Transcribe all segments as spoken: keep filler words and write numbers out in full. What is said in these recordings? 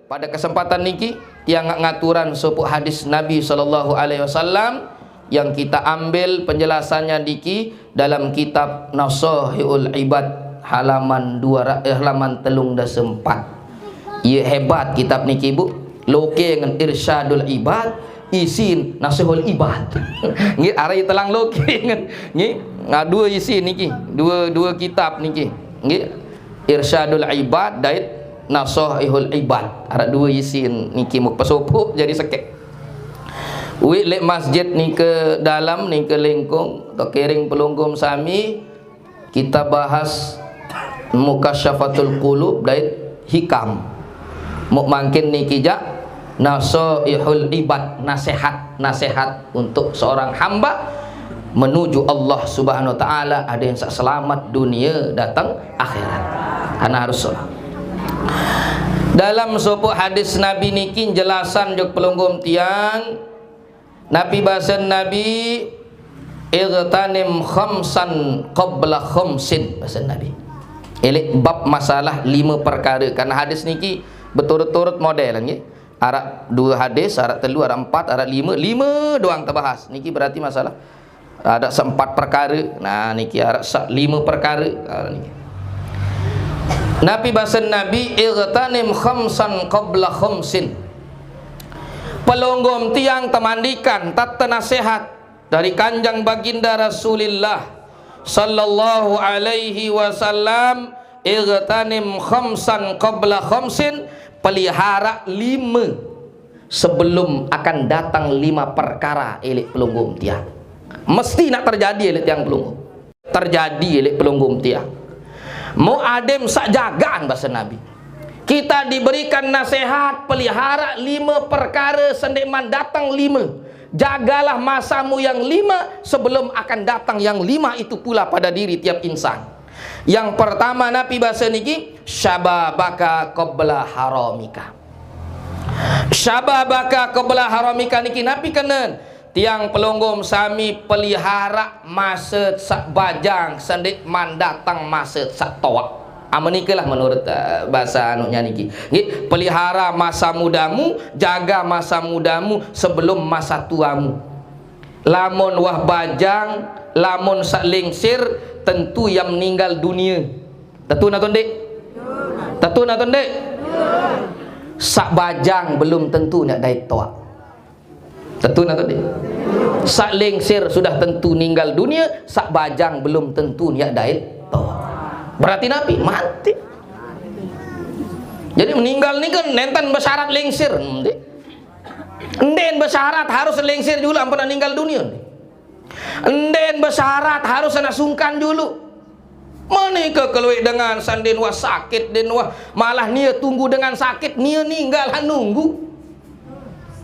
Pada kesempatan niki, tiang ngaturan sopo hadis Nabi sallallahu alaihi wasallam yang kita ambil penjelasannya niki dalam kitab Nasahihul Ibad, halaman dua ra-, eh, halaman telung dasa empat. Iya, hebat kitab niki, Bu. Loke ngen Irsyadul Ibad, isin Nasihul Ibad. Nggih, are telang loke ngen. Nggih, nah, dua isi niki, dua, dua kitab niki. Nggih. Irsyadul Ibad dait Nasahihul Ibad. Ara dua isin niki, muk pesopuk jadi sekek. Wi lek masjid nike dalam, nike lengkung, to kering pelungguh sami, kita bahas Mukasyafatul Qulub dait Hikam. Muk mangkin niki jak Nasahihul Ibad, nasihat-nasihat untuk seorang hamba menuju Allah Subhanahu wa Ta'ala, ada yang sak selamat dunia datang akhirat. Karena harus sholat. Dalam sopo hadis Nabi niki jelasan jok pelungguh tiang, Nabi basen Nabi, "Igtanim khamsan qabla khamsin," basen Nabi. Elik bab masalah lima perkara. Karena hadis niki beturut-turut model, nggih. Arak dua hadis, arak telu, arak empat, arak lima, lima doang terbahas. Niki berarti masalah ada seempat perkara. Nah, niki arak sa-, lima perkara. Nah, niki. Nabi basen Nabi, "Igtanim khamsan qabla khamsin." Pelungguh tiang temandikan, tatta nasihat dari Kanjeng Baginda Rasulillah sallallahu alaihi wasallam, "Igtanim khamsan qabla khamsin," pelihara lima sebelum akan datang lima perkara, elik pelungguh tiang. Mesti nak terjadi, elik tiang pelungguh. Terjadi, elik pelungguh tiang. Mau adem sak jagaan, bahasa Nabi. Kita diberikan nasihat, pelihara lima perkara sendeman datang lima. Jagalah masamu yang lima sebelum akan datang yang lima itu pula pada diri tiap insan. Yang pertama, Nabi bahasa niki, "Syababaka qabla haramika." Syababaka qabla haramika niki napi kenen? Tiang pelungguh sami pelihara masa sak bajang sendeman datang masa sak toak. Ah, menikalah menurut, eh, bahasa anunya niki. Nggih, pelihara masa mudamu, jaga masa mudamu sebelum masa tuamu. Lamun wah bajang, lamun sak lingsir, tentu ia meninggal dunia. Tentu napa ndeq? Tentu napa ndeq? Sak bajang belum tentu nak dait toaq. Tentu napa ndeq? Sak lingsir sudah tentu ninggal dunia, sak bajang belum tentu nak dait toaq. Berarti napi? Mati. Jadi meninggal ni kan nenten besyarat lingsir, ndeq? Ndeqn besyarat harus lingsir juluq ampoq ninggal dunia. Ndeqn besyarat harus anak sungkan juluq. Menike kelueq dengan saq ndeqn wah sakit, ndeqn wah, malah nie tunggu dengan sakit, nie ninggal han nunggu.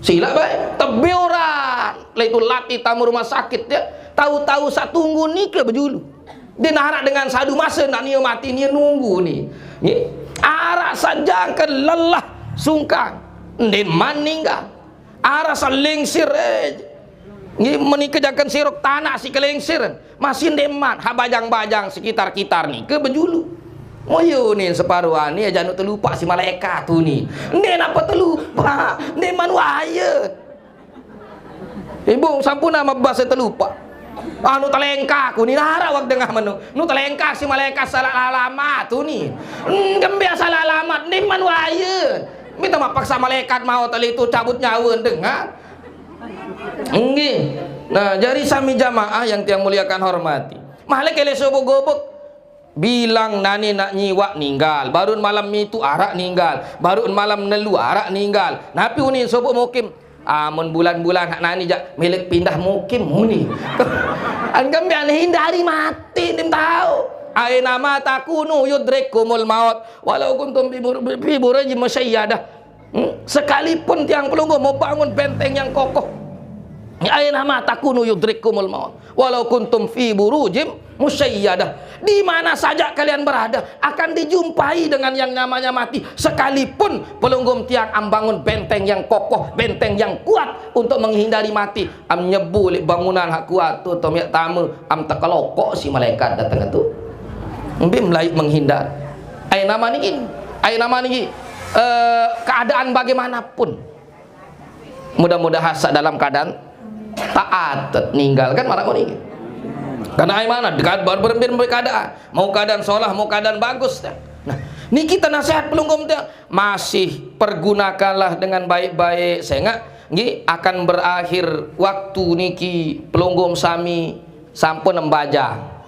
Silaq bae, tebioran. Laitu lati tame rumah sakit, ya. Tahu-tahu saq tunggu nike bejulu. Ndeqn araq dengan sadu mase naq nie mati, nie nunggu ni. Nggih. Araq saq jangke lelah sungkan, ndeqman ninggal. Araq saq lingsir, eh. Nggih, menike jangken siruk tanaq siq kelingsir, masih ndeqman. Ha bajang-bajang sekitar-kitar nike bejulu. Moyo ni separo ane jaq nuq telupaq siq malaekat tu ni. Ndeqn ape telupaq, ndeqman waye. Ibu, sampun ame base telupaq. Anu telengkaq ku ni, araq wah dengah menu. Nu telengkaq siq malaekat salaq alamat tu ni. Nggih, mbe salaq alamat, ndeqman waye. Minta maaf paksa malaekat maut tali tu cabut nyawe dengah. Nggih. Nah, jari sami jamaah yang tiang muliakan hormati. Malik ele subuh gubuk. Bilang nani nak nyiwaq ninggal. Baruq malam mitu araq ninggal. Baruq malam nelu araq ninggal. Napi unin subuh mukim? Amun bulan-bulan haq nani jaq milik pindah mukim muni. Engkam bian hindari mati, ndim tahu. Aina ma takunu yudrikumul maut walau kuntum fi bur-, fi burujim musyayyadah. Hmm? Sekalipun tiang pelungguh mau bangun benteng yang kokoh, aina ma takunu yudrikumul maut walau kuntum fi burujim musyayyadah. Di mana saja kalian berada, akan dijumpai dengan yang namanya mati. Sekalipun pelungguh tiang am bangun benteng yang kokoh, benteng yang kuat untuk menghindari mati, am nyebu leq bangunan haq kuat tu, tomiq tame, am tekelokok siq malaekat dateng tu. Mbe melai menghindar. Aina ma niki? Aina ma niki? Eh, keadaan bagaimanapun, mudah-mudahan sa dalam keadaan taat, ninggalkan maraq niki. Karena ai mana dekat bar berembin keadaan, mau keadaan solah, mau keadaan bagus. Nah, niki kita nasihat pelungguh teh masih pergunakanlah dengan baik-baik, sehingga nggih akan berakhir waktu niki pelungguh sami sampun embajang.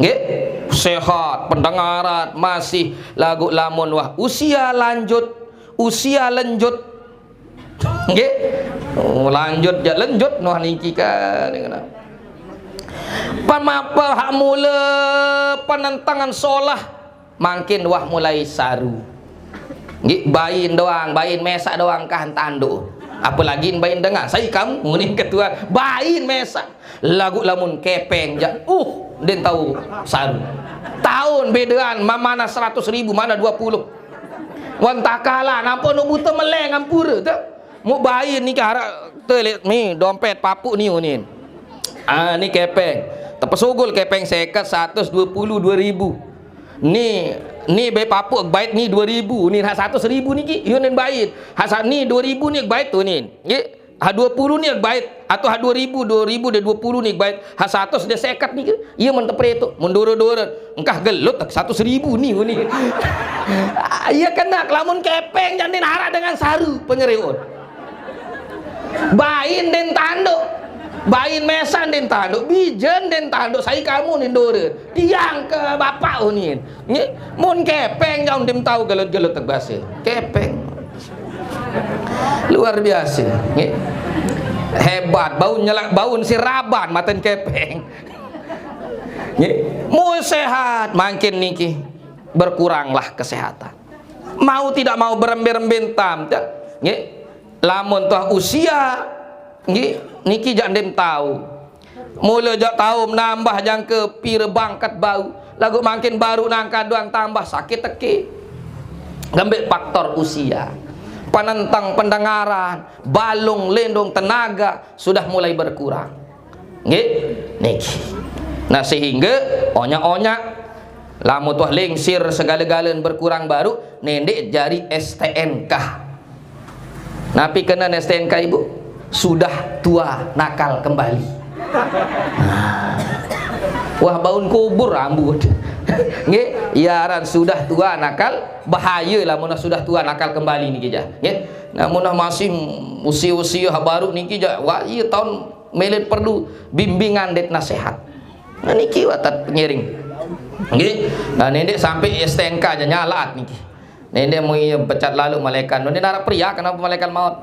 Nggih, sehat, pendengaran masih, laguq lamun wah usia lanjut, usia lenjut. Nggih. Oh, lanjut jaq lenjut noh niki kan. Pemapa hak mula penentangan solah mangkin wah mulai saru. Nggih, bain doang, bain mesaq doang kah tanduk. Apalagi bain dengan. Sai kamu, muni ketua, bain mesaq. Laguq lamun kepeng jaq, uh, ndeqn tao saru. Taun bedean, ma-, mana seratus ribu, mana dua puluh. Wan takala, nampak nu buta meleng ampura tu. Muk bain niki araq telet ni, dompet papuq ni unin. Ah, ni kepeng. Tepesugul kepeng seket, seratus, dua puluh, dua ribu. Ni, ni be papuq bait ni dua ribu, ni hak seratus ribu niki, yo nin bain. Hak sa-, ni dua ribu ni bait tu nin. Nggih. Ha dua puluh ni bait, atau ha dua ribu, dua ribu de dua puluh ni bait, ha seratus de seket ni ke? Iya men tepre tu, mun dore-dore, engkah gelut seratus ribu ni, ni. Iya kena, kelamun kepeng jaq ndeqn araq dengan saru penyereun. Bain ndeqn tanduk, bain mesaq ndeqn tanduk, bijen ndeqn tanduk, sai kamu nin dore. Tiang ke bapak unin. Nggih, mun kepeng jaq ndeqn tao gelut-gelut tegbase. Kepeng. Luar biasa, nggih. Hebat, bau nyelak, bau siraban maten kepeng. Nggih. Mun sehat, mangkin niki berkuranglah kesehatan. Mau tidak mau berembe-rembe tam, ya. Nggih. Lamun tuah usia, nggih, niki jaq ndeqn tao. Mula jaq taun nambah jangke pire bangket bau, laguq mangkin baruq nangkal doang tambah sakit teke. Ngembeq faktor usia. Penentang pendengaran, balung, lendung, tenaga sudah mulai berkurang. Nggih? Niki. Nah, sehingga onyak-onyak lamun tuah lingsir segale-galen berkurang baruq, nendeq jari S T N K. Napi kenen S T N K, Ibu? Sudah tua nakal kembali. Nah. Wah, baun kubur rambut. Nggih, iya aran sudah tua nakal, bahaya lamun sudah tua nakal kembali niki jah. Nggih. Lamun masih usia-usia baruq niki jah, wah, iya taun mele perlu bimbingan dait nasehat. Nah, niki watat pengiring. Nggih. Nah, nendeq sampai S T N K aja nyalaat niki. Nende mun iya pecat lalu malaikat, nende naraq periak, kenapa malaikat maut?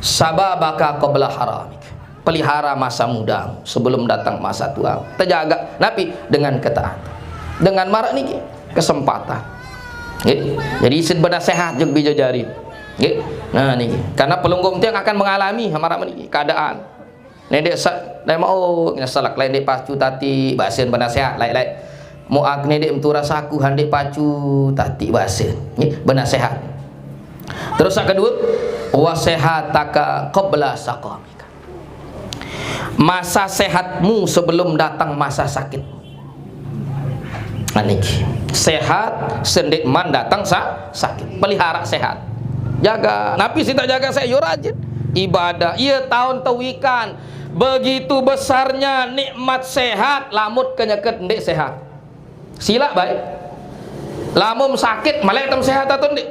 Sababaka qabla haramik. Pelihara masa muda sebelum datang masa tua. Terjaga. Napi? Dengan ketaatan. Dengan maraq niki kesempatan. Nggih. Jadi isin benasehat jok bija jari. Nggih. Nah niki. Karena pelungguh tiang akan mengalami maraq niki keadaan. Nendeq sa-, laeq mauq, nyeselak laeq ndeq pacu tati, basen benasehat laeq-laeq. Muaq nendeq meturah saku, handeq pacu tati basen. Nggih, benasehat. Terus saq kedue, "Wa sehataka qabla saqamika." Masa sehatmu sebelum datang masa sakit. Nah, niki. Sehat, sendeqman datang sa-, sakit. Pelihara sehat. Jaga. Napi side jaga sehat? Yo rajin ibadah. Iya taun tewikan. Begitu besarnya nikmat sehat, lamun kenyeket ndeq sehat. Silaq bae. Lamun sakit, meleq tem sehat atau ndeq?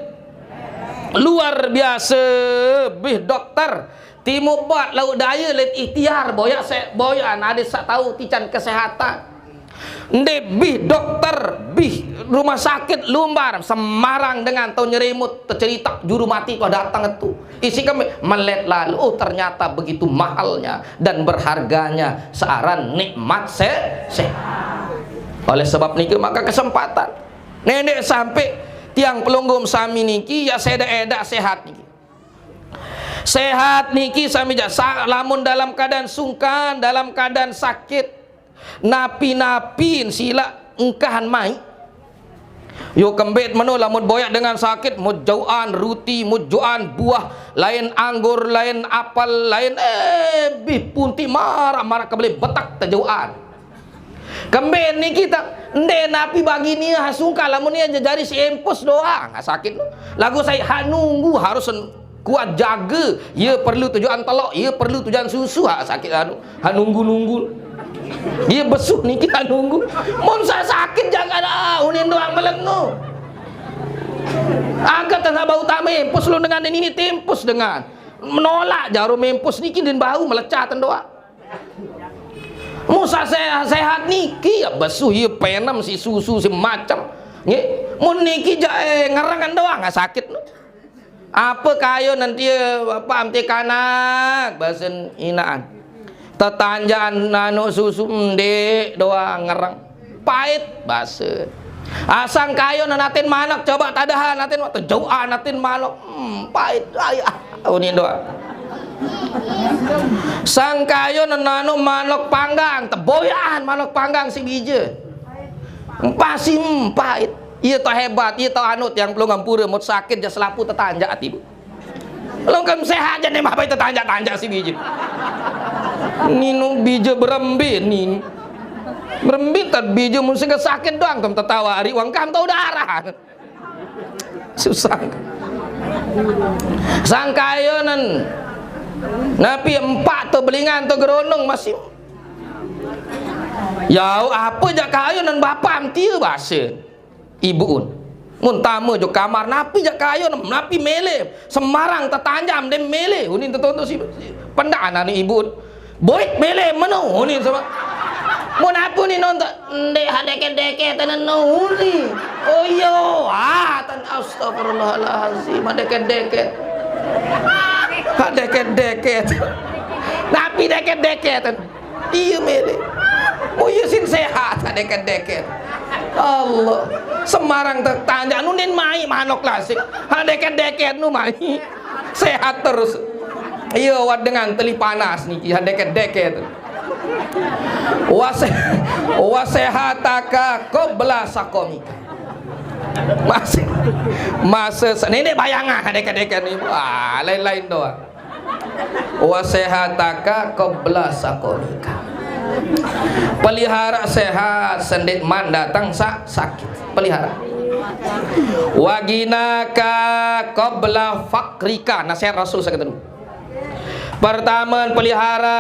Luar biasa, bih dokter. Timuq bat lauq daye len ikhtiar, boyaq se-, boyaq ade saq tao tican kesehatan. Ndeq bih dokter, bih rumah sakit lumbar, sembarang dengan tao nyeremut, teceriteq juru mati tuh dateng tu. Isi keme-, melet lalu, oh, ternyata begitu mahalnya dan berharganya searan nikmat se-, sehat. Oleh sebab niki maka kesempatan. Nendeq sampai tiang pelungguh sami niki ya sedeq-edeq sehat niki. Sehat niki sami jaq sa-, lamun dalam keadaan sungkan, dalam keadaan sakit, napi-napin silaq engkahan maiq. Yo kembet meno lamun boyaq dengan sakit, mujauqan ruti, mujauqan buah, lain anggur, lain apel, lain, eh, bih puntiq maraq-maraq kebelin betek tejauqan. Kembe niki ta, nde napi bagi nia ha sungkan, lamun nia jejari si empus doang, ha sakit. Lagu saya ha nunggu harus kuat jaga, ye perlu tujuan telok, ye perlu tujuan susu, ha sakit anu, ha nunggu-nunggu. Ye besuh niki ha nunggu. Mun sa sakit jangan, ah, unin doang melengo. Angkat tengah bau tame, empus lu dengan ini, timpus dengan. Menolak jarum empus niki din bau melecatan doang. Musa sehat, sehat niki ya besuh ya penem si susu si macam. Nggih, mun niki ja, eh, ngerengan doang, ah, sakit. Apa kayo nanti, eh, apa amti kanak basen inaan. Tetanjaan anu susu ndik doang ngereng. Pait base. Asang kayo nenatin manok, coba tadahan natin, tejauhan natin manok. Hmm, pait. Ay, ah, unin doang. Sang kayo nenanu manok panggang, teboyan manok panggang si bije. Pasti, hmm, pait. Iya tau hebat, iya tau anu, tiang pelung ampura, mut sakit ja selapu tetanjak ati, Bu. Lungkem sehat ja nih, mapai tetanjak-tanjak si bije. Ninu bije berembe, ninu. Berembe tat bije mun sing sakit doang, kam tetawa ari wangkam tau darah. Susah. Sangkayonen. Napi empak to belingan to geronong masih. Yau apa jak kayonen bapa amtia base. Ibuun. Mun tama jo kamar, napi jak kayonen, napi mele. Semarang tetanjam dem mele. Unin tetonto si, si pendak anane ibuun. Boik mele meno unin sama. Mun apa ni nonton? Ndek ha deket-deket tenan no uni. Oh iyo, ah, tan astagfirullahalazim, ha deket-deket. Ha deket-deket. Napi deket-deket tan? Iya mele. Oh iya sin sehat, ha deket-deket. Allah. Semarang tetanjak nu nin mai manok lasik. Ha deket-deket nu mai. Sehat terus. Iya, wat dengan teli panas niki, ha deket-deket. Wase-, wasehataka qabla saqamika. Mase, mase se-, nenek bayangan, ha deket-deket ni. Wah, lain-lain doang. Wasehataka qabla saqamika. Pelihara sehat sendik man datang sa-, sakit. Pelihara. Waginaka qabla faqrika. Nasihat Rasul sakit dulu. Pertama, pelihara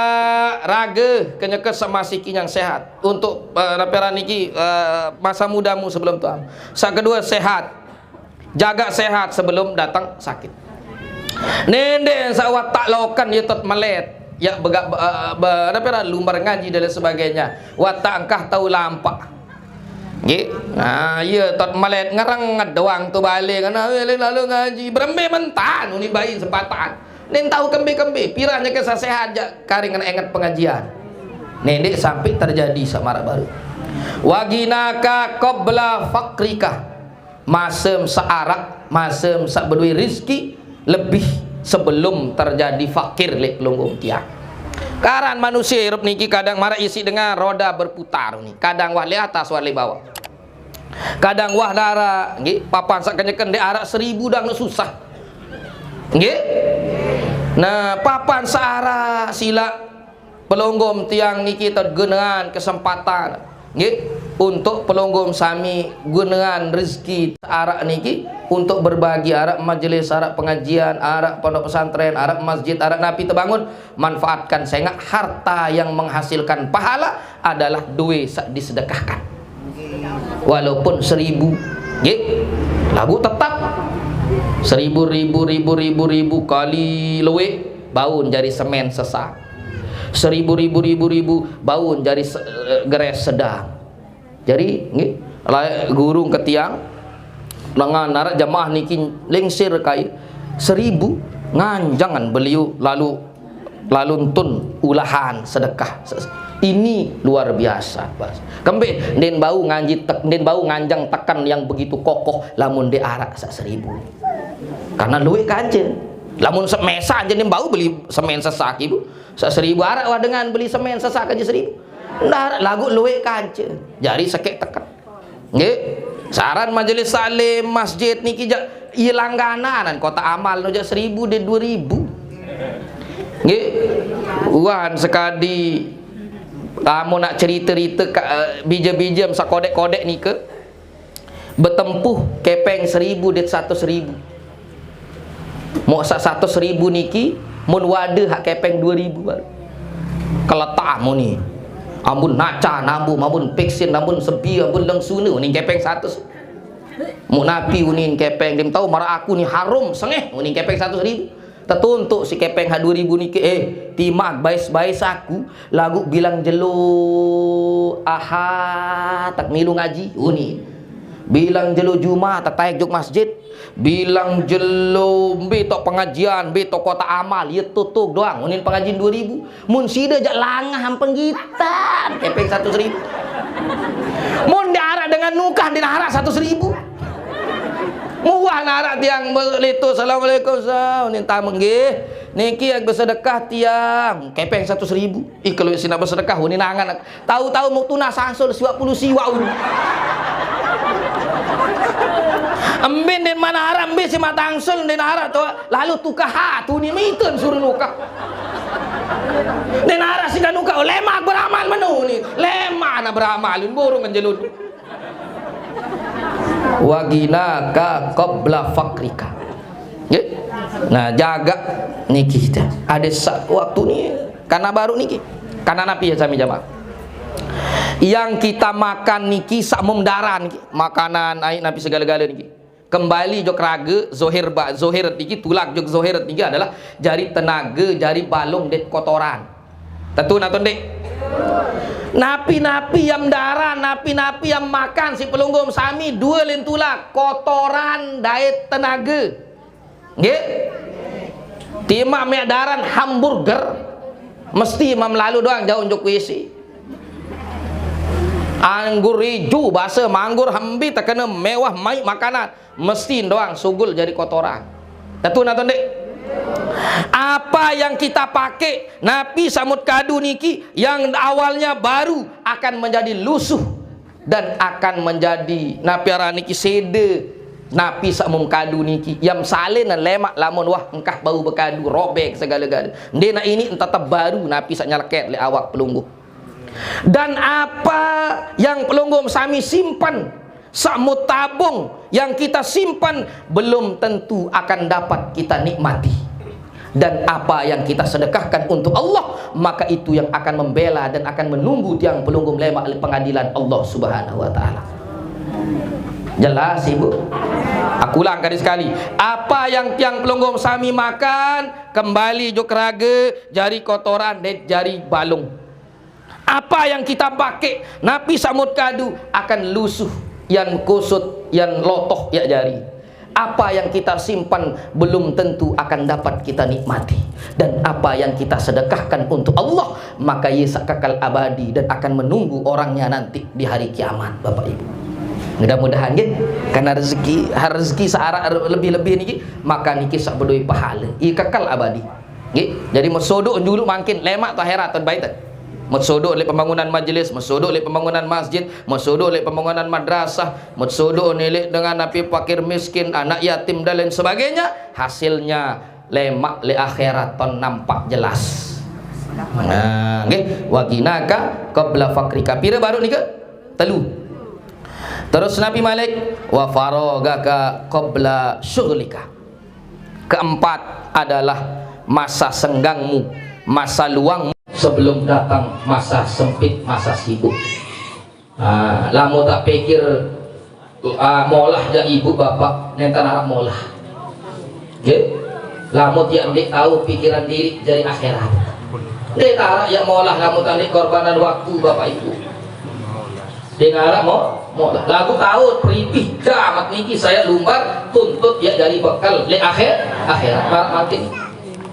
raga kenyeke semasiki yang sehat. Untuk, eh, napi aran niki, eh, masa mudamu sebelum tua. Sa kedua, sehat. Jaga sehat sebelum datang sakit. Nende sa watak lokan ya tot melet. Ya bega, eh, be-, napi aran lumbar ngaji dan lain sebagainya. Watak engkah tau lampak. Nggih. Nah, iya tot melet ngereng doang tu balik. Nah, lalu ngaji. Berembe mentan, uni bayi sempatan. Nen tahu kembe-kembe, piranya ke sehat ja kari ngena enget pengajian. Nende sampai terjadi samarak baru. Waginaka qabla faqrika. Masem searak, masem sak bedue rizki lebih sebelum terjadi fakir lek pelunggung tiang. Karan manusia irup niki kadang marak isi dengan roda berputar ni. Kadang wah le atas, wah le bawah. Kadang wah dara, nggih, papan sak kenyeken dek arak seribu dang susah. Nggih. Nah, papan searak sila pelonggom tiang niki tegenengan kesempatan, nggih, untuk pelonggom sami genengan rezeki arak niki untuk berbagi arak majelis, arak pengajian, arak pondok pesantren, arak masjid, arak napi tebangun, manfaatkan sengak harta yang menghasilkan pahala adalah due sak disedekahkan. Walaupun seribu, nggih, lagu tetap seribu, ribu, ribu, ribu, ribu kali luwih, baun jari semen sesak. Seribu, ribu, ribu, ribu, baun jari se-, eh, geres sedang. Jadi, nggih, lae gurung ke tiang, dengan arak jamaah niki lingsir kai seribu, nganjangan beliau lalu, lalu entun ulahan sedekah. Ini luar biasa, Bas. Kembe, nden bau nganji tek-, nden bau nganjang tekan yang begitu kokoh, lamun de arak sak seribu. Karena luwih kance. Lamun semesa aja nden bau beli semen sesak ibu. Sak seribu arak wah dengan beli semen sesak aja seribu. Ndak lagu luwih kance. Jari sekek teken. Nggih. Saran majelis salim, masjid niki ja, iya langganan, kota amal no ja seribu de dua ribu. Nggih. Wan sekadi Tamo nak cerita-cerita ka, eh, bija-bija sakodek-kodek nika. Betempuh kepeng seribu dek satus ribu. Mok sak satus ribu niki, mun wade hak kepeng dua ribu baru. Keletak muni. Ampun naca, nambun, ampun peksin, ampun sebi, ampun lengsune, unin kepeng satus. Mok napi unin kepeng, dim tahu marah aku ni harum, sengeh, unin kepeng satus ribu. Tetuntuk si kepeng hak dua ribu niki, eh, timak bais-bais aku, lagu bilang jelo aha, tak milu ngaji, uni. Bilang jelo Juma, tak taek jok masjid. Bilang jelo mbe tok pengajian, mbe tok kota amal, ye tutuk doang, unin pengajian dua ribu. Mun sida jak langah ampeng gitan, kepeng satus ribu. Mun diarak dengan nukah, diarak satus ribu. Muah narak tiang belitu, "Assalamualaikum, sa-," unin tameng nggih. "Niki yang bersedekah tiang, kepeng satus ribu." Ih, kalau sina bersedekah, unin angan. Tahu-tahu mau tuna sangsul siwak puluh siwak uni. Embin den mana arah, embin si matangsul den arah tu, lalu tukah hatu ni miten suruh nukah. Den arah si dan nukah, oh, lemak beramal menu ni. Lemak nak beramal, burung ngejelun. Wagina ka qabla fakrika. Nggih. Nah, jaga niki kita. Ada sa-, waktu ni karena baru niki. Karena napi ya sami jamaah. Yang kita makan niki sak mum daran niki. Makanan, air, napi segala-gala niki. Kembali jok raga, zohir ba-, zohir niki, tulak jok zohir niki adalah jari tenaga, jari balung dek kotoran. Tetu naton dek. Napi-napi yang daran, napi-napi yang makan si pelungguh sami, dua lin tulak, kotoran dait tenaga. Nggih? Timak mek daran hamburger, mesti mam lalu doang jauh jok W C. Anggur ijo, bahasa manggur hembi tekena mewah mai makanan, mesti doang sugul jadi kotoran. Tetu naton dek. Apa yang kita pakai, napi samut kadu niki yang awalnya baru akan menjadi lusuh dan akan menjadi napi aran niki sede. Napi sak mum kadu niki, yang salin dan lemak lamun wah engkah bau bekadu, robek segala-gala. Ndena ini entah tebaru napi sak nyeleket le awak pelungguh. Dan apa yang pelungguh sami simpan, sak mut tabung yang kita simpan belum tentu akan dapat kita nikmati. Dan apa yang kita sedekahkan untuk Allah, maka itu yang akan membela dan akan menunggu tiang pelungguh lemak le pengadilan Allah Subhanahu wa Ta'ala. Jelas, Ibu? Aku ulang kali sekali. Apa yang tiang pelungguh sami makan, kembali jok raga, jari kotoran, dek jari balung. Apa yang kita pakai, napi samut kadu, akan lusuh, yang kusut, yang lotoh, ya jari. Apa yang kita simpan belum tentu akan dapat kita nikmati. Dan apa yang kita sedekahkan untuk Allah, maka ia kekal abadi dan akan menunggu orangnya nanti di hari kiamat, Bapak Ibu. Mudah-mudahan, nggih, karena rezeki, rezeki searak lebih-lebih niki, maka niki sak bedoi pahala. Ia kekal abadi. Nggih, jadi mesodok dulu makin lemak tu akhirat tu baik tu. Mesodok le pembangunan majelis, mesodok le pembangunan masjid, mesodok le pembangunan madrasah, mesodok ni le dengan api fakir miskin, anak yatim dan lain sebagainya, hasilnya lemak le akhirat ton nampak jelas. Nah, nggih, waginaka qabla fakrika. Pira baru nika? Telu. Terus Nabi Malik, wa faragaka qabla syughlika. Keempat adalah masa senggangmu, masa luangmu sebelum datang masa sempit, masa sibuk. Ah, lamun tak pikir, ah, molah ja ibu bapak, nenten arap molah. Nggih? Lamun tiang ndik tahu pikiran diri jari akhirat. Ndik arap ya molah lamun tak ndik korbanan waktu bapak ibu. Ndik arap mo, molah. Lagu tahu pripih jamat niki saya lumbar tuntut ya jari bekal le akhir, akhirat. Mar-, makin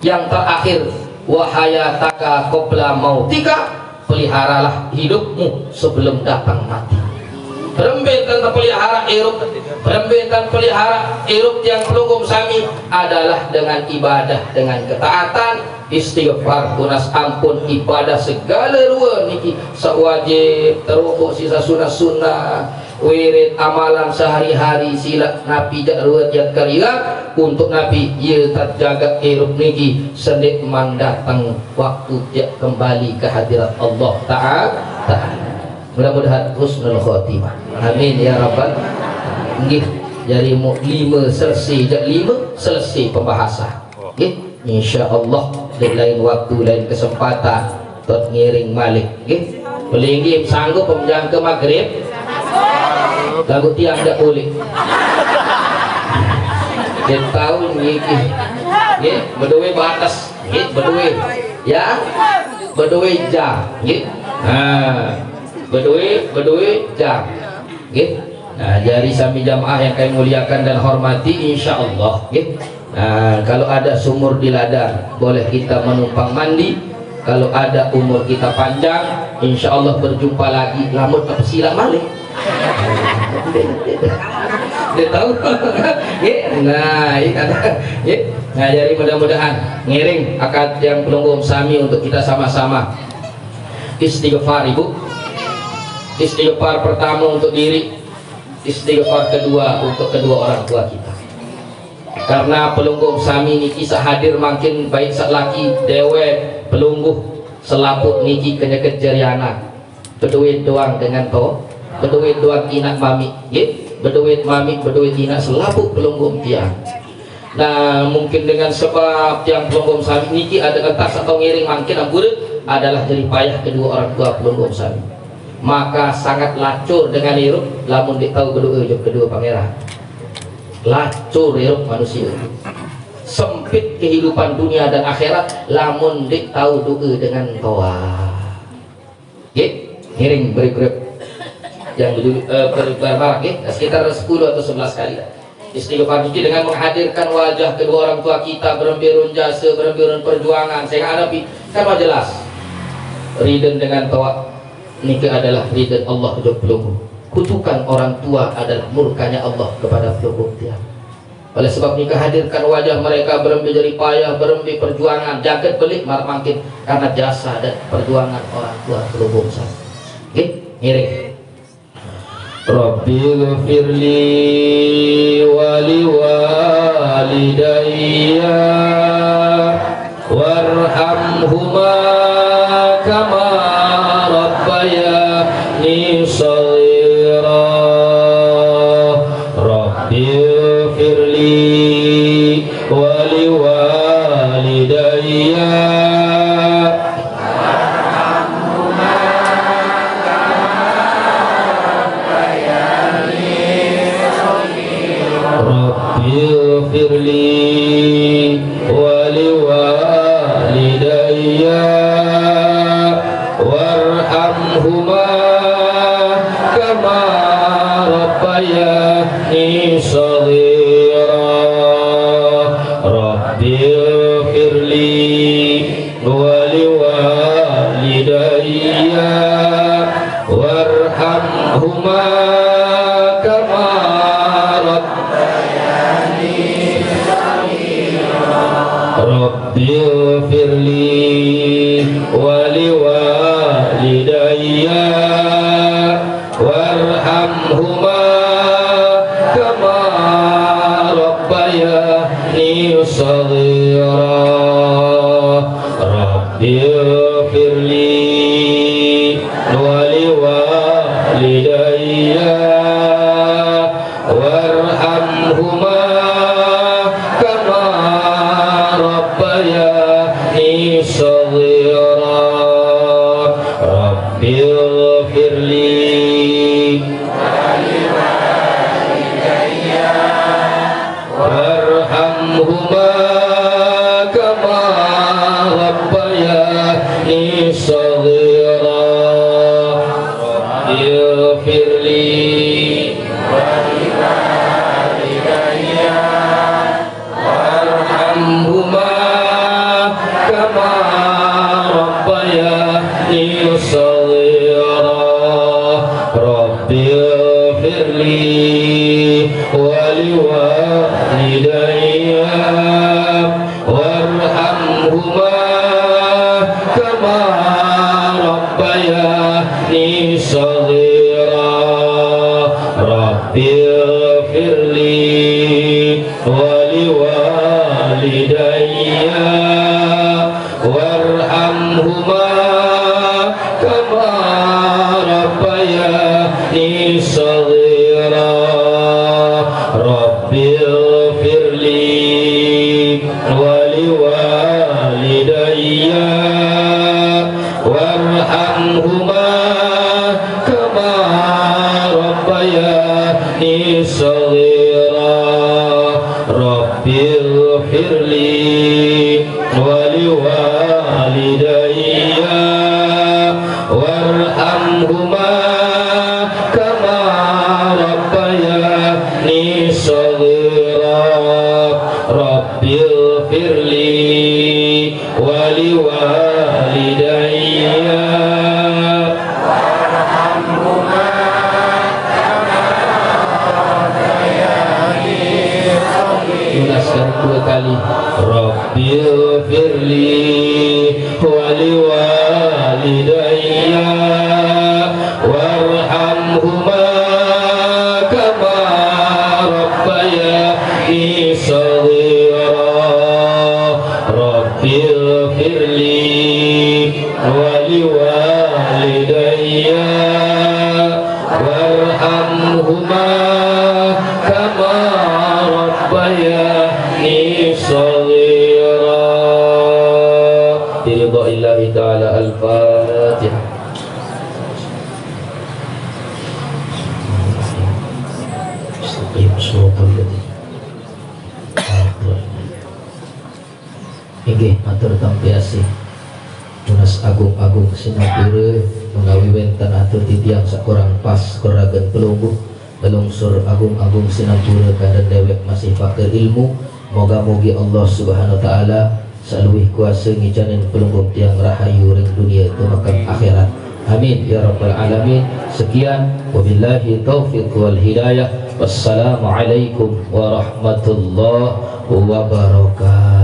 yang terakhir, wahayataka qabla mautika, peliharalah hidupmu sebelum datang mati. Berembe enten pelihara irup, berembe enten pelihara irup tiang pelungguh sami adalah dengan ibadah, dengan ketaatan, istighfar, tunas ampun, ibadah segala rua niki saq wajib, terubuk sisa sunah-sunah, wirid, amalan sehari-hari, silaq napi jaq rua tiang keriak, untuk napi ie terjaga irup niki sendeqman dateng waktu tiang kembali ke hadirat Allah Taala. Mudah-mudahan husnul khotimah. Amin ya rabbal. Nggih, jari mu-, lime selesai, jaq lime selesai pembahasan. Nggih, insyaallah di lain waktu, lain kesempatan, tot ngiring malik. Nggih. Pelinggih sanggup pemjangke maghrib. Laguq tiang jaq ulih. Dia tahu nggih. Nggih, bedoe batas. Nggih, bedoe. Ya. Bedoe jam. Nggih. Nah, bedoe, bedoe jam. Nggih. Nah, jari sami jamaah yang kami muliakan dan hormati, insyaallah, nggih. Nah, kalau ada sumur di ladang, boleh kita menumpang mandi. Kalau ada umur kita panjang, insyaallah berjumpa lagi. Lamun apa silaq malik. Dia tahu. Nggih. Nah, ini kata, nggih. Nah, jari mudah-mudahan ngiring akad tiang pelungguh sami untuk kita sama-sama istighfar, Ibu. Istighfar pertama untuk diri, istighfar kedua untuk kedua orang tua kita. Karena pelungguh sami niki saq hadir mangkin baik saq laki dewek, pelungguh selapuq niki kenyeke jari anak. Bedoe doang dengan to, bedoe doang inaq mamiq, nggih. Bedoe mamiq, bedoe inaq selapuq pelungguh tiang. Nah, mungkin dengan sebab tiang pelungguh sami niki ada entas atau ngiring mangkin ampure adalah jerih payah kedua orang tua pelungguh sami. Maka sangat lacur dengan irup lamun ndeq tau bedoe ojok kedua pangeran. Lacur irup manusia. Sempit kehidupan dunia dan akhirat lamun ndeq tau doe dengan toa. Nggih, ngiring beribu-ribu. Yang berjudul, eh, ber-, bermarak, nggih, sekitar sepuluh atau sebelas kali. Istighfar niki dengan menghadirkan wajah kedua orang tua kita, berembe run jase, berembe run perjuangan, sehingga ada pi-, kan wah jelas. Riden dengan toaq niki adalah riden Allah jok pelungguh. Kutukan orang tua adalah murkanya Allah kepada pelungguh tiang. Oleh sebab niki hadirkan wajah mereka, berembe jerih payah, berembe perjuangan, jaket beli maraq mangkin karena jasa dan perjuangan orang tua pelungguh sami. Nggih, ngiring. Rabbighfirli wa liwalidayya warhamhuma kama rabbayani shaghira. Rabbighfirli wa liwalidayya Rabbighfirli wa liwalidayya warhamhuma kama rabbayani shaghira. Rabbighfirli wa liwalidayya warhamhuma kama rabbayani shaghira. Rabbighfirli wa liwalidayya warhamhuma kama rabbayani shaghira. Rabbighfirli wa liwalidayya warhamhuma kama rabbayani shaghira. Rabbighfirli warhamhuma kama rabbayani shaghira. Rabbighfirli warhamhuma kama rabbayani shaghira. Rabbi عنهما كما ربياني صغيرا. رب اغفر لي ولوالدي وارحمهما كما ربياني صغيرا. رب اغفر لي ولوالدي وارحمهما كما ربياني صغيرا. رب اغفر لي ولوالدي وارحمهما كما ربياني صغيرا. Lunaskan dua kali. رب اغفر لي ولوالدي وارحمهما كما ربياني صغيرا. رب اغفر لي ولوالدي وارحمهما كما ربياني صغيرا. برضا الله تعالى. الفاتحة. Inggih, matur tampi asih. Tunas agung-agung sinampura menawi wénten atur titiang sakurang pas kuragan pelungguh, lungsur agung-agung sinampura kadang déwék masih paker ilmu. Moga-mogi Allah Subhanahu wa taala saluwih kuasa ngicanin pelungguh tiang rahayu ring dunia tumekeng akhirat. Amin ya rabbal alamin. Sekian, wabillahi taufiq wal hidayah. Wassalamualaikum warahmatullahi wabarakatuh.